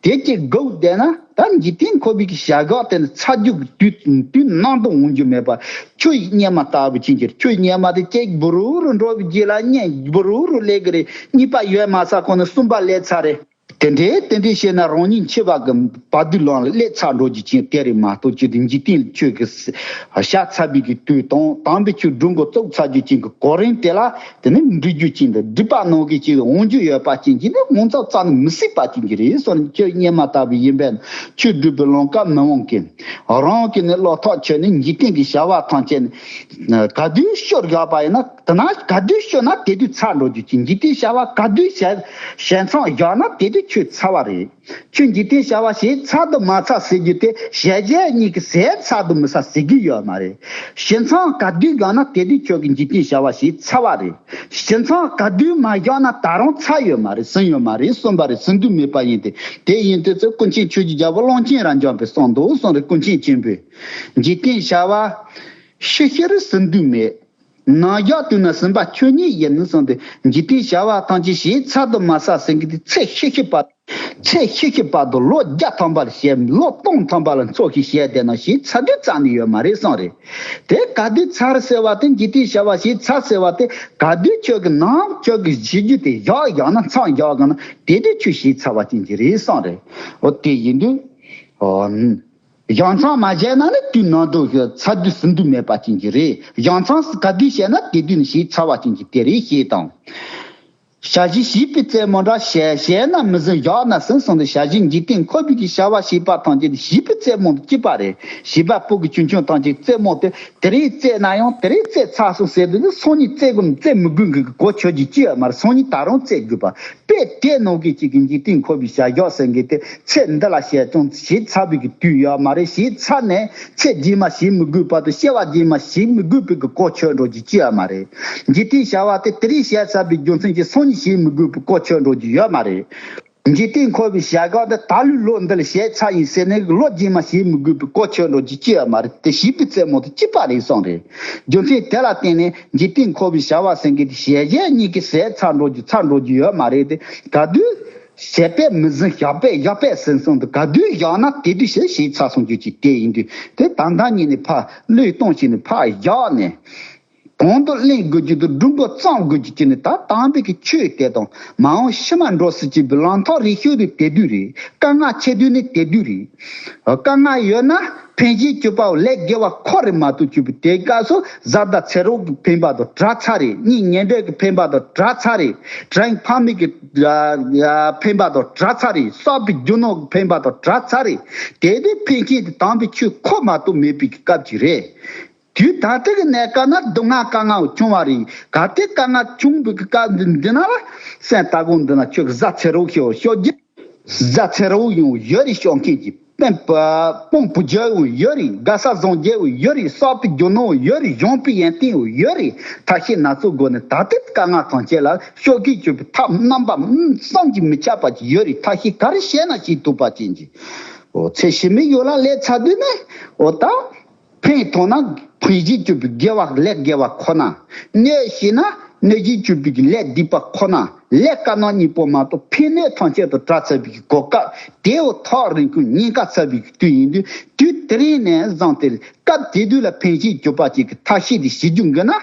དེ་གཅིག་སྒུག་བསྡད་ན་ད་འཇིག་རྟེན་འཁོར་བའི་གི་བྱ་གག་དེ་ནི་ཚ་རྒྱུ་གི་དུས་དུས་ནམ་དུ་འོང་རྒྱུ་མེད་པ། ཆུ་ཡི་གཉེར་མ་ལྟ་བུ་ཅན་གྱི་ཆུ་ཡི་གཉེར་མ་དེ་གཅིག་འབུ་རུ་རུ་འགྲོ་བའི་རྗེས་ལ་གཉིས་འབུ་རུ་རུ་སླེབས་གི་རེད། གཉིས་པ་ཡོད་མ་ཚར་གོང་ནས་གསུམ་པ་སླེབས་ཚར་རེད། དེ་འདྲའི་དེ་འདྲའི་བྱས་ན་རང་ཉིད་འཆི་བ་གི་བར་དོའི་ལམ་ལ་སླེབས་ཚར་འགྲོ་རྒྱུ་ཅན་དེ་རེད་མ་གཏོགས་ཅི་སྟེ་འཇིག་རྟེན་ཆོས་ཀྱི་བྱ་ཚར་བའི་གི་དུས་དང་དམ་པའི་ཆོས་སྒྲུབ་འགོ་བཙུགས་ཚར་རྒྱུ་ཅན་གྱི་གོ་རིམ་དེ་ལ། དེ་ནི་འགྲིག་རྒྱུ་ཅན་དང་སྒྲིབ་པ་ནང་གི་ཅིག་འོང་རྒྱུ་ཡོད་པ་ཅན་གྱི་ནི་ངོ་མཚར་རྩ་ནས་མི་སྲིད་པ་ཅན་གྱི་རེད་གསུངས་ནས། ཆོས་གཉེར་མ་ལྟ་བུ་ཡིན་པས་ན་ཆོས་སྒྲུབ་པའི་ལམ་ཀ་མི་འོང་གི། རང་གི་ནི་བློ་ཐག་ཆོད་ནས་འཇིག་རྟེན་གྱི་བྱ་བ་ཐམས་ཅད་ནི་ག་དུས་ཤོར་བཞག་པ་ཡིན་ན། དེ་ན་ག་དུས་ཤོར་ན་དེ་དུས་ཚར་འགྲོ་རྒྱུ་ཅན། འཇིག་རྟེན་བྱ་བ་ག་དུས་བྱས་བྱས་མཚམས་བཞག་ན་དེ་དུས་ཁྱོད་ཚར་བ་རེད། ཁྱོད་འཇིག་རྟེན་བྱ་བ་བྱས་ཚར་དུ་མ་ཚར་ཟེར་རྒྱུ་དེ་ཞལ་བཞེས་གཉིས་ཀྱི་ཟས་ཚར་དུ་མི་ཚར་ཟེར་གྱི་ཡོད་མ་རེད། བྱས་མཚམས་ག་དུས་བཞག་ན་དེ་དུས་ཁྱོད་ཀྱི་འཇིག་རྟེན་བྱ་བ་བྱས་ཚར་བ་རེད། བྱས་མཚམས་ག་དུས་མ་བཞག་ན་ད་རུང་ཚར་ཡོད་མ་རེད། ཟིན་ཡོད་མ་རེད་གསུངས་པ་རེད། ཟིན་དུས་མེད་པ་ཡིན་ཏེ། དེ་ཡིན་དུས་ཚེ་ཀུན་མཁྱེན་ཆོས་ཀྱི་རྒྱལ་པོ་ཀློང་ཆེན་རབ་འབྱམས་པས་གསུངས་འདུག་གསུངས་རེད། ཀུན་མཁྱེན་ཆེན་པོས་འཇིག་རྟེན་བྱ་བ་ཤི་ཤི་རུ་ཟིན་དུས་མེད། ནམ་བཞག་དུས་ན་ཟིན་པ་ཆོས་ཉིད་ཡིན་ནི་གསུངས་ཏེ། འཇིག་རྟེན་བྱ་བ་ཐམས་ཅད་བྱས་ཚར་དུ་མ་ཟ་ཟིན་གྱི་དེ་ཚེ་ཤི་ཤི་བར། ཚེ་ཤི་ཤི་བར་དུ་ལོ་བརྒྱ་ཐམ་པ་ལ་བྱས། ལོ་སྟོང་ཐམ་པ་ལ་འཚོ་ཞིག་བྱས་བསྡད་ན་བྱས་ཚར་དུས་རྩ་ནས་ཡོད་མ་རེད་གསུངས་རེད། དེ་ག་དུས་ཚར་ཟེར་བ་དེ་འཇིག་རྟེན་བྱ་བ་བྱས་ཚར་ཟེར་བ་དེ་ག་དུས་ཁྱོད་ཀྱི་ནམ་ཁྱོད་ཀྱི་བྱེད་རྒྱུ་དེ་བཞག་བཞག་ན་མཚམས་བཞག་གི་ན་དེ་དུས་ཁྱོད་བྱས་ཚར་བ་ཅན་གྱི་རེད་གསུངས་རེད། འོ་དེ་ཡིན་དུས། འོ། ཡང་མཚམས་མ་བྱས་ན་ནི་དུས་ནམ་དུ་ཚར་དུས་ཟིན་དུས་མེད་པ་ཅན་གྱི་རེད། ཡང་མཚམས་ག་དུས་བྱས་ན་དེ་དུས་ནི་བྱས་ཚར་བ་ཅན་གྱི་དེ་རེད་ཞེས་དང་། བྱ་བྱེད་བྱིས་པའི་རྩེད་མོ་འདྲ། བྱས་བྱས་ན་མི་ཟིན་བཞག་ན་ཟིན་གསུངས་ཏེ། བྱ་བྱེད་འཇིག་རྟེན་འཁོར་བའི་གི་བྱ་བ་བྱེད་པ་ཐམས་ཅད་བྱིས་པའི་རྩེད་མོ་དང་གཅིག་པ་རེད། བྱིས་པ་ཕྲུ་གུ་ཆུང་ཆུང་ཐམས་ཅད་རྩེད་མོ་དེ་དེ་རིང་རྩེད་ན་ཡང་དེ་རིང་རྩེད་ཚར་སོང་ཟེར་དུས་ནི་སང་ཉིན་རྩེད་དགོས་རྩེད་མི་དགོས་གི་གོ་ཆོད་ཀྱི་ཅི་ཡོད་མ་རེད། སང་ཉིན་ད་རུང་རྩེད་དགོས་པ། དཔེ་དེ་ནང་གི་གཅིག་གི་འཇིག་རྟེན་འཁོར་བའི་བྱ་བཞག་ཟེར་མཁན་དེ་ཚེ་འདི་ལ་བྱས་ཙང་བྱས་ཚར་བའི་གི་དུས་ཡོད་མ་རེད། བྱས་ཚར་ནས་ཚེ་རྗེས་མ་བྱེད་མི་དགོས་པ་དང་སྐྱེ་བ་རྗེས་མ་བྱེད་མི་དགོས་པའི་གི་གོ་ཆོད་འགྲོ་རྒྱུ་ཅི་ཡོད་མ་རེད། འཇིག་རྟེན་བྱ་བ་དེ་དེ་རིང་བྱས་ཚར་བའི་རྒྱུ་མཚན་གྱིས་སང་ཉིན་བྱེད་མི་དགོས་པའི་གོ་ཆོད་འགྲོ་རྒྱུ་ཡོད་མ་རེད། འཇིག་རྟེན་འཁོར་བའི་བྱ་གག་དེ་ད་ལོའི་ལོ་འདི་ལ་བྱས་ཚར་ཡིན་ཟེར་ནས་ལོ་རྗེས་མ་བྱེད་མི་དགོས་པའི་གོ་ཆོད་འགྲོ་རྒྱུ་ཅི་ཡང་མ་རེད། དེ་བྱིས་པའི་རྩེད་མོ་དང་གཅིག་པ་རེད་གསུངས་རེད། རྒྱུ་མཚན་དེ་ལ་བརྟེན་ནས་འཇིག་རྟེན་འཁོར་བའི་བྱ་བ་ཟེར་མཁན་དེ་ཞལ་ཞལ་གཉིས་ཀྱི་ཟས་ཚར་འགྲོ་རྒྱུ་ཚར་འགྲོ་རྒྱུ་ཡོད་མ་རེད་དེ། ག་དུས་བྱས་པས་མི་ཟིན་བཞག་པས་བཞག་པས་ཟིན་གསུངས་དེ། ག་དུས་བཞག་ན་དེ་དུས་བྱས་བྱས་ཚར་སོང་རྒྱུ་ཅིག་དེ་ཡིན་དུས་དེ་ད་ལྟ་ཉིད་ནས་ཕར་བློས་གཏོང་བྱས་ནས་ཕར་བཞག་ནས། གོང་དུ་གླེང་དགོས་རྒྱུ་དང་སྒྲུབ་འགོ་བརྩམ་དགོས་རྒྱུ་བྱས་ནས། ད་དམ་པའི་གི་ཆོས་དེ་དང་མ་འོངས་ཕྱི་མ་འགྲོ་སྲིད་ཀྱི་བུ་ལམ་ཐག་རིང་ཤོས་དེ་དེ་དུས་རེད། དཀའ་ངལ་ཆེ་དུས་ནི་དེ་དུས་རེད། དཀའ་ངལ་ཡོད་ན་ཕན་ཞིང་སྐྱོབ་པ་ལས་དགེ་བ་ཁོ་རེ་མ་གཏོགས་གྱུར་པའི་དེ་སྐབས་སུ་བཟའ་ཟླ་ཚེ་རོགས་ཀྱི་ཕན་པ་དང་བྲལ་ཚར་རེད། གཉེན་ཉེ་འབྲེལ་གྱི་ཕན་པ་དང་བྲལ་ཚར་རེད། བྲན་ཕ་མེས་ཀྱི་ཕན་པ་དང་བྲལ་ཚར་རེད། གསོག་པའི་རྒྱུ་ནོར་གྱི་ཕན་པ་དང་བྲལ་ཚར་རེད། དེ་དུས་ཕན་ཆད་དེ་དམ་པའི་ཆོས་ཁོ་མ་གཏོགས་མེད་པའི་སྐབས་ཅིག་རེད། དུས་ད་ལྟ་གི་གནས་སྐབས་ན་སྡུག་བསྔལ་དཀའ་ངལ་བྱུང་བ་རེད། གལ་ཏེ་དཀའ་ངལ་བྱུང་བའི་སྐབས་འདི་འདི་ན་ལ་སེམས་ལྟ་སྒོམ་འདི་ན་ཁྱོད་ཀྱི་བཟའ་ཚེ་རོགས་ཤོག་ཤོག་རྒྱུ། བཟའ་ཚེ་རོགས་ཡང་ཡོད་རེད། ཤོག་མཁན་གྱི་དཔོན་དཔོན་བུ་རྒྱལ་ཡང་ཡོད་རེད། དགའ་ས་བཟང་རྒྱལ་ཡང་ཡོད་རེད། གསོག་པའི་རྒྱུ་ནོར་ཡོད་རེད། གཞོན་པའི་ཡོན་ཏན་ཡང་ཡོད་རེད། ཐབས་ཤེས་སྣ་ཚོགས་སྒོ་ནས་ད་ལྟའི་དཀའ་ངལ་ཐམས་ཅད་ལ་ཤོག་གི་གྱུར་པའི་ཐབས་རྣམ་པ་གསུམ་གྱིས་མི་ཁྱབ་པ་ཅིག་ཡོད་རེད། ཐབས་ཤེས་ག་རེ་བྱས་ན་བྱེད་ཐུབ་པ་ཅན་གྱི། འོ་ཚེ་ཕྱི་མའི་ཡུལ་ལ་སླེབས་ཚར་དུས་ནས་འོ་ད། ཕན་ཐོགས་ན་ཕན་ཞིང་སྐྱོབ་པའི་དགེ་བ་ལས་དགེ་བ་ཁོ་ན། གནོད་ཤེས་ན་གནོད་ཅིང་སྐྱོབ་པའི་ལས་སྡིག་པ་ཁོ་ན། ལས་དཀར་ནག་གཉིས་པོ་མ་གཏོགས་ཕན་གནོད་ཐམས་ཅད་དུ་བྲལ་ཚར་བའི་གོ་སྐབས་དེའོ་ཐག་རིང་ཁུལ་ཉེན་ཁ་ཚ་བའི་དུས་ཡིན་དུས། དུས་དེ་རིང་ནས་བཟུང་སྟེ་སྐབས་དེ་དུས་ལ་ཕན་ཞིང་སྐྱོབ་པ་ཅིག་གི་ཐབས་ཤེས་དེ་བྱེད་རྒྱུ་དགོས་ན།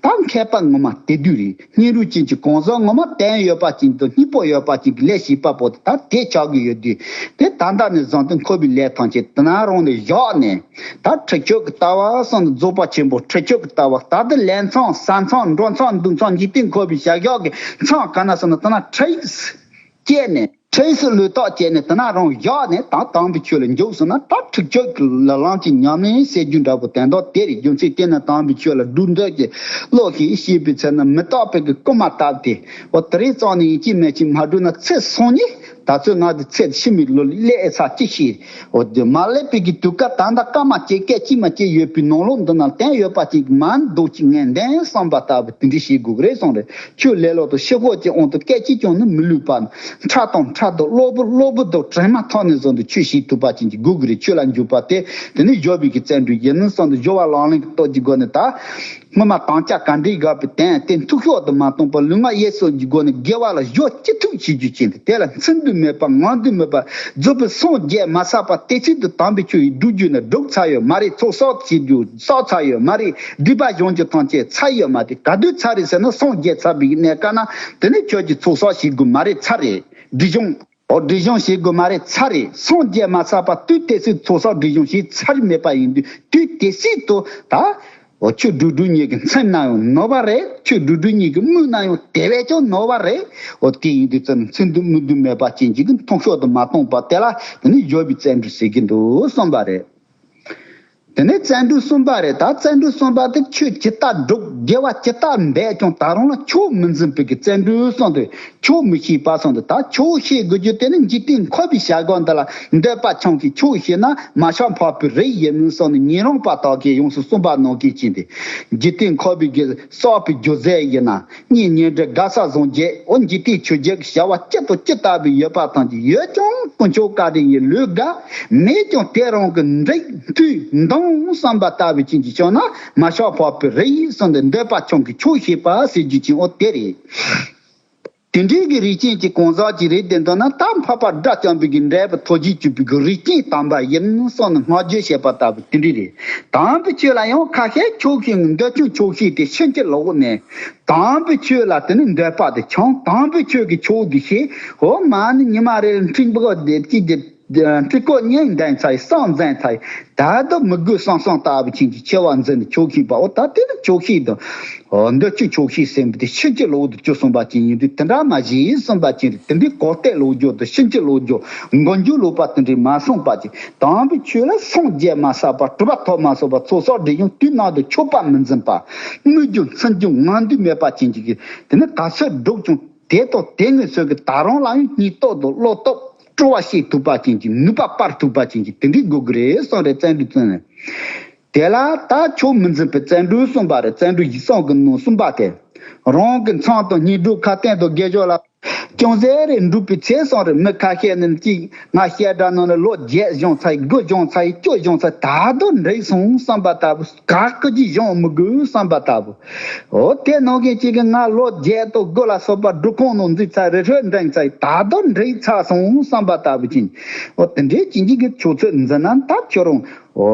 ད་མཁས་པ་ངོ་མ་དེ་དུས་རེད། སྙིང་རུས་ཅན་གྱི་གང་ཟག་ངོ་མ་དོན་ཡོད་པ་ཅན་དང་སྙིང་པོ་ཡོད་པ་ཅན་གྱི་ལས་བྱེད་པ་པོ་དེ་ད་དེ་ཆགས་ཀྱི་ཡོད་དུས། དེ་ད་ལྟ་ནས་བཟུང་སྟེ་འཁོར་བའི་ལས་ཐམས་ཅད་དེ་ན་རང་ནས་བཞག་ནས། ད་ཁྲིད་ཆོས་ཀྱི་ལྟ་བ་གསུངས་ནས་རྫོགས་པ་ཆེན་པོ་ཁྲིད་ཆོས་ཀྱི་ལྟ་བ། ད་ལྟ་ལས་མཚམས་ཟ་མཚམས་འགྲོ་མཚམས་འདུག་མཚམས་འཇིག་རྟེན་འཁོར་བའི་བྱ་བཞག་གི་མཚམས་ག་ན་སོང་ན་དེ་ན་ཁྲིད་བྱས་ནས། ཁྲིད་སུ་ལུས་ཐག་བཅད་ནས་དེ་ན་རང་བཞག་ནས་ད་དམ་པའི་ཆོས་ལ་འཇུག་སོང་ན། ད་ཁྲིད་ཆོས་ཀྱི་ལམ་གྱི་ཉམས་ལེན་ཟེར་རྒྱུ་འདྲ་པོ་དོན་དག་དེ་རེད། རྒྱུ་མཚན་དེ་ནི་དམ་པའི་ཆོས་ལ་སྒྲུབ་འདོད་ཀྱི་བློ་ཞིག་སྐྱེས་པའི་ཚེ་ན་མི་རྟག་པའི་གི་རྐུན་མ་ལྟ་བུ་དེ། འོ་དེ་རིང་ཙམ་ནས་ཡིན་གཅིག་མིན་གཅིག་མ་སྒྲུབ་ན་ཚེ་སང་ཉིན། ད་ཚོད་ང་དེ་ཚེ་ཕྱི་མའི་ལོ་ལས་ཨེ་ཚ་ཅི་ཤེས། འོ་དེ་མ་སླེབས་པའི་གི་དུས་སྐབས་ད་ལྟ་སྐར་མ་གཅིག་སྐད་ཅིག་མ་གཅིག་ཡོད་པའི་ནང་ལོགས་འདི་ན་བསྟན་ཡོད་པ་ཅིག་མ་འདུག་ཅིག་ངན་ལྡན་བསམ་པ་ལྟ་བུ་དེ་འདྲ་བྱེད་དགོས་ཀྱི་རེད་གསུངས་རེད། ཆོས་ལས་ལོག་ཏུ་ཤི་ཁོག་ཅིག་འོང་དུ་སྐད་ཅིག་ཀྱང་ནི་མི་ལུས་པ། ཕྲ་དང་ཕྲ་དང་གློ་བུར་གློ་བུར་དུ་དྲན་མ་ཐག་ནས་བཟུང་དུ་ཆོས་བྱེད་ཐུབ་པ་ཅན་གྱི་དགོས་ཀྱི་རེད། ཆོས་ལ་འཇུག་པ་དེ་དེ་ནི་སྦྱོར་བའི་གི་བརྩོན་འགྲུས་ཡིན་ནི་བསམ་དུ་སྦྱོར་བ་ལག་ལེན་གྱི་སྟོབས་ཀྱི་སྒོ་ནས་ད། སྔོན་མ་དམ་བཅའ་ག་འདྲའི་དགག་པའི་དོན་དེ་འཐུས་ཤོར་དུ་མ་གཏོང་པར་ལུས་ངག་ཡིད་གསུམ་གྱི་སྒོ་ནས་དགེ་བ་ལ་གཞོལ་ཅི་ཐུབ་བྱེད་རྒྱུ་ཅན་དེ། དེ་ལ་མཚན་ཉིད་མེད་པ་ངང་དུ་མེད་པ་རྫོགས་པའི་སངས་རྒྱས་མ་ཚར་བར་དེ་ཚུལ་དུ་དམ་པའི་ཆོས་ཡིས་བསྒྲུབ་རྒྱུ་ན་བསྒྲུབས་ཚར་ཡོད་མ་རེད། ཚོགས་བསགས་བྱེད་རྒྱུ་བསགས་ཚར་ཡོད་མ་རེད། སྒྲིབ་པ་སྦྱང་རྒྱུ་ཐམས་ཅད་ཚར་ཡོད་མ་རེད། ག་དུས་ཚར་རེད་ཟེར་ན་སངས་རྒྱས་ཚར་བའི་གནས་སྐབས་ན་དེ་ནས་ཁྱོད་ཀྱིས་ཚོགས་བསགས་བྱེད་དགོས་མ་རེད། ཚར་རེད། སྒྲིབ་སྦྱོང་། འོ་སྒྲིབ་སྦྱོང་བྱེད་དགོས་མ་རེད། ཚར་རེད། སངས་རྒྱས་མ་ཚར་བར་དུས་དེ་ཚོའི་ཚོགས་བསགས་སྒྲིབ་སྦྱོང་བྱེད་ཚར་མེད་པ་ཡིན་དུས་དུས་དེ་སྲིད་དུ་ད། འོ་ཆོས་སྒྲུབ་སྒྲུབ་ཉིད་ཀྱི་མཚན་ན་ཡང་ནོར་བ་རེད། ཆོས་སྒྲུབ་སྒྲུབ་ཉིད་ཀྱི་དམིགས་ན་ཡང་དེ་བས་ཀྱང་ནོར་བ་རེད། འོ་དེ་ཡིན་དུས་ཙམ་མཚན་དུ་དམིགས་དུ་མེད་པ་ཅན་གྱི་མཐོང་ཕྱོགས་དུ་མ་གཏོང་པ་དེ་ལ་དེ་ནི་སྦྱོར་བའི་བརྩོན་འགྲུས་ཟེར་གྱི་འདུག་གསུངས་པ་རེད། དེ་ནས་བརྩོན་འགྲུས་གསུམ་པ་རེད། ད་བརྩོན་འགྲུས་གསུམ་པ་དེ་ཆོས་ཇི་ལྟར་སྒྲུབ་དགེ་བ་ཇི་ལྟར་འབད་ཀྱང་ད་རུང་ལ་ཆོས་མི་འཛིན་པའི་གི་བརྩོན་འགྲུས་གསུམ་དེ་ཆོས་མི་ཤེས་པ་གསུམ་དེ། ད་ཆོས་ཤེས་དགོས་རྒྱུ་དེ་ནི་འཇིག་རྟེན་འཁོར་བའི་བྱ་སྒོ་འདི་ལ་འདོད་པ་ཆུང་གིས་ཆོས་ཤེས་ན་མ་ཤོང་འཕགས་པའི་རི་ཡིན་གསུངས་ནས་ཉན་རང་པ་དག་གིས་ཡོངས་སུ་གསུངས་པ་ནང་བཞིན་བྱས་ཏེ། འཇིག་རྟེན་འཁོར་བའི་གི་གསོག་པའི་རྒྱུ་རྫས་ཡིན་ན། གཉེན་ཉེ་འབྲེལ་དགའ་ས་བཟང་རྒྱས། འོ་འཇིག་རྟེན་ཆོས་བརྒྱད་ཀྱི་བྱ་བ་སྤྱི་དང་ཇི་ལྟ་བུ་ཡོད་པ་ཐམས་ཅད་ཡོད་ཀྱང་དཀོན་མཆོག་བཀའ་དྲིན་གྱིས་ལུས་དགའ། མེད་ཀྱང་དེ་རང་གི་འགྲིག་མཐུས་འདང་བསམ་པ་ལྟ་བུ་ཅན་གྱི་ཕྱོགས་ན་མ་ཤོང་འཕགས་པའི་རི་ཡིན་གསུངས་ཏེ་འདོད་པ་ཆུང་གིས་ཆོས་ཤེས་པ་ཟེར་རྒྱུ་ཅན་འོ་དེ་རེད། དེ་འདྲའི་གི་རིགས་ཅན་གྱི་གང་ཟག་ཅིག་རེད། དེ་འདོད་ན་ད་འཕགས་པ་དགྲ་བཅོམ་པའི་གི་འབྲས་བུ་ཐོབ་བྱེད་བཅུག་པའི་གི་རིགས་ཅན་དམ་པ་ཡིན་གསུངས་ནས་བསྔགས་བརྗོད་བྱེད་པ་ལྟ་བུ་དེ་འདྲ་རེད། དམ་པའི་ཆོས་ལ་ཡང་ཁ་ཤས་ཆོས་ཤེས་འདོད་ཆུང་ཆོས་ཤེས་དེ་ཕྱིན་ཅི་ལོག་ནས། དམ་པའི་ཆོས་ལ་དེ་ནི་འདོད་པ་དེ་ཆུང་། དམ་པའི་ཆོས་ཀྱི་ཆོས་དེ་ཤེས། འོ་མ་ནི་ཉི་མ་རེ་འཕྲིན་པོ་དེ་གཅིག་དེ་འཕྲིན་སྐོར་གཉིས་འདོན་ཚར་ཡི་བསམ་འཛིན་ཚར་ཡི་ད་དུང་མི་དགོས་བསམ་བསམ་ལྟ་བུ་ཅན་གྱི་ཆེ་བ་འཛིན་ནས་ཆོས་ཤེས་པ། འོ་ད་དེ་ནི་ཆོས་ཤེས་དང་། འདོད་ཆུང་ཆོས་ཤེས་ཟེར་བ་དེ་ཕྱིན་ཅི་ལོག་ཏུ་གྱུར་སོང་པ་ཅན་ཡིན་དུས་དེ་འདྲ་མ་བྱེད་གསུངས་པ་ཅན་རེད། དེ་འདྲའི་གོ་གཏད་ལོག་རྒྱུ་དང་ཕྱིན་ཅི་ལོག་རྒྱུ་མགོ་མཇུག་ལོག་པ་དེ་འདྲའི་མ་གསུངས་པ་ཅན། དམ་པའི་ཆོས་ལ་སངས་རྒྱས་མ་ཚར་བར་གྲུབ་པ་ཐོབ་མ་ཚར་བར་ཚོགས་བསགས་སྒྲིབ་སྦྱོང་དུས་ནང་དུ་ཆོག་པ་མི་འཛིན་པ། དམིགས་རྒྱུ་མཚོན་རྒྱུ་ངང་དུ་མེད་པ་ཅན་གྱི་དེ་ནི་ག་ཚོད་སྒྲུབ་ཀྱང་དེ་དང་དེ་ངེས་ཚོད་ཀྱི་ད་རུང་ལའང་སྙིང་སྟོབས་དང་བློ་སྟོབས་སྤྲོ་བ་ཤེས་ཐུབ་པ་ཅན་གྱི་ནུས་པ་སྤར་ཐུབ་པ་ཅན་གྱི་དེ་འདྲའི་དགོས་ཀྱི་རེད་གསུངས་རེད། བརྩོན་འགྲུས་བརྩོན་ནས། དེ་ལ་ད་ཆོས་མི་འཛིན་པའི་བརྩོན་འགྲུས་གསུངས་པ་རེད། བརྩོན་འགྲུས་ཡིག་ཚང་གི་ནང་གསུངས་པ་དེ། རང་གི་མཚན་དང་སྙིང་སྡུག་ཁ་བསྟན་དང་དགེ་སྦྱོར་ལ། ཅུང་ཟད་རེ་འགྲུབ་པའི་ཚེ་གསུངས་རེད། མི་ཁ་ཤས་ནི་གཅིག་ང་བཤད་གྲྭ་ནང་ནས་ལོ་བརྒྱད་སྦྱངས་ཚར་ཡི། དགུ་སྦྱངས་ཚར་ཡི། བཅུ་སྦྱངས་ཚར་ཡི། ད་དུང་འགྲིག་སོང་བསམ་པ་ལྟ་བུ། ག་སྐུ་གཅིག་སྦྱང་མི་དགོས་བསམ་པ་ལྟ་བུ། འོ་དེ་ནང་བཞིན་གཅིག་གིས་ང་ལོ་བརྒྱད་དང་དགུ་ལ་སོགས་པ་སྒྲུབ་ཁང་ནང་འཛུལ་ཚར་ཡི། རི་ཁྲོད་འགྲིམས་ཚར་ཡི། ད་དུང་འགྲིག་ཚར་སོང་བསམ་པ་ལྟ་བུ་ཅན། འོ་དེ་འདྲའི་ཅན་གཅིག་གི་ཆོས་ཚུལ་འཛིན་ན་ད་ཁྱོད་རང་འོ་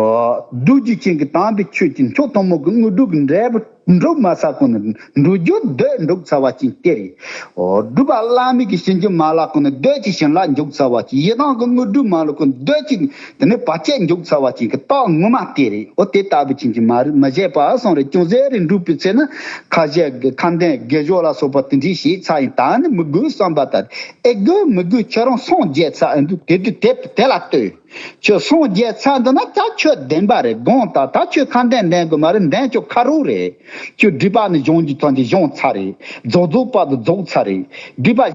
སྒྲུབ་བྱེད་ཅན་གྱི་དམ་པའི་ཆོས་ཀྱི་མཆོག་ཐུན་མོང་གི་དངོས་གྲུབ་ཀྱི་འབྲས་བུ། འགྲུབ་མ་ཚར་གོང་ནས་འགྲུབ་རྒྱུ་འདོད་འགྲུབ་ཚར་བ་ཅིག་དེ་རེད། འོ། སྒྲུབ་པ་བླ་མེད་ཀྱི་བྱིན་གྱིས་མ་བརླབས་གོང་ནས་འདོད་ཀྱི་བྱིན་རླབས་འཇུག་ཚར་བ་ཅིག་ཡི་དམ་གྱི་དངོས་གྲུབ་མ་ལུས་གོང་ནས་འདོད་ཀྱི་དེ་ནས་བར་ཆད་འཇུག་ཚར་བ་ཅིག་གི་རྟགས་ངོ་མ་དེ་རེད། འོ། དེ་ལྟ་བུ་ཅིག་གིས་མ་རེད་མི་བྱེད་པ་གསུངས་རེད། ཅུང་ཟད་རེ་འགྲུབ་པའི་ཚེ་ན་ཁ་བཤད་ཀྱི་ཁ་འདོན་དགེ་སྦྱོར་ལ་སོགས་པ་དེ་འདྲའི་བྱས་ཚར་ཡིན། ད་ནི་མི་དགོས་བསམ་པ་ལྟར། ཨེ། དགོས་མི་དགོས་ཁྱོད་རང་སངས་རྒྱས་ཚར་ཨེ་འདུག་དེ་དུས་དེ་དེ་ལ་ལྟོས། ཁྱོད་སངས་རྒྱས་ཚར་འདུག་ན་ད་ཁྱོད་བདེན་པ་རེད། དགོངས་དག་ད་ཁྱོད་ཁ་འདོན་འདོན་དགོས་མ་རེད། འདོན་ཁྱོད་ཁ་རོག་རེད། ཁྱོད་སྒྲིབ་པ་ནི་གཞུང་གི་ཐོག་ནས་གཞུང་ཚར་རེད། རྫོགས་རྫོགས་པ་དུ་རྫོགས་ཚར་རེད། སྒྲིབ་པ་